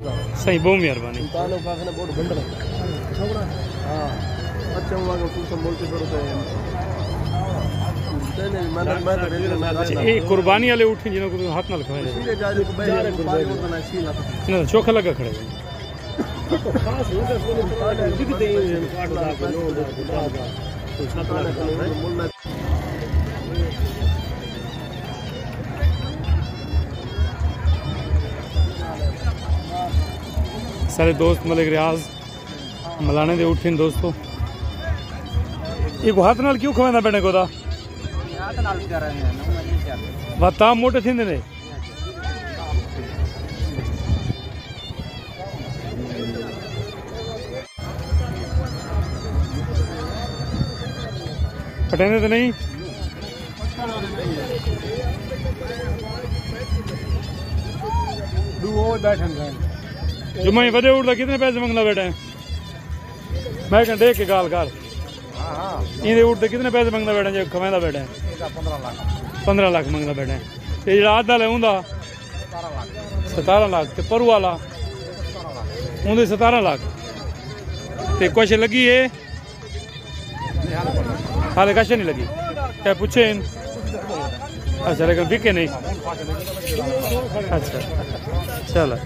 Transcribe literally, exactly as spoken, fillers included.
سائیں، بہت مہربانی۔ تعلق آخر بہت بندر ہے۔ ہاں۔ اچھا ہوا کہ تم سب ملک پر ہوتے ہیں۔ نہیں، نہیں، میں، میں تو بہتر نہ اچھا، یہ قربانی والے اٹھے جنہوں کو ہاتھ نال کھوائے۔ اسی لیے جا رہے، قربانی اور بنا، اسی لیے۔ نہ، چوکھا لگا کھڑے۔ سارے دوست ملک ریاض ملانے دے اٹھن دوستو۔ یہ کو ہاتھ نال کیوں کھویندا بیٹھے کو دا؟ ہاتھ نال کر رہے ہیں، نہ میں نہیں کر رہے۔ بات تام موٹے تھیندے نے۔ پٹیندے تے نہیں؟ ݙو او بیٹھن سن۔ جمعہ ہی وݙے اٹھ دا کتنے پیسے منگدا بیٹھا ہے؟ میں کہاں ݙیکھ کے ڳالھ کر۔ ہاں، ہاں۔ ایندے اٹھ دے کتنے پیسے منگدا بیٹھا ہے جے کھویندا بیٹھا ہے؟ پندرہ لاکھ منگدا بیٹھا ہے۔ تے جیڑھا ادھ والا ہے اوندا؟ ستارہ لاکھ۔ تے پرو والا؟ اوندے ستارہ لاکھ۔ تے کچھ لڳی ہے؟ حالے کچھ نہیں لڳی۔ کیا پچھے ان؟ اچھا، لیکن وکے نہیں۔ اچھا، چلو۔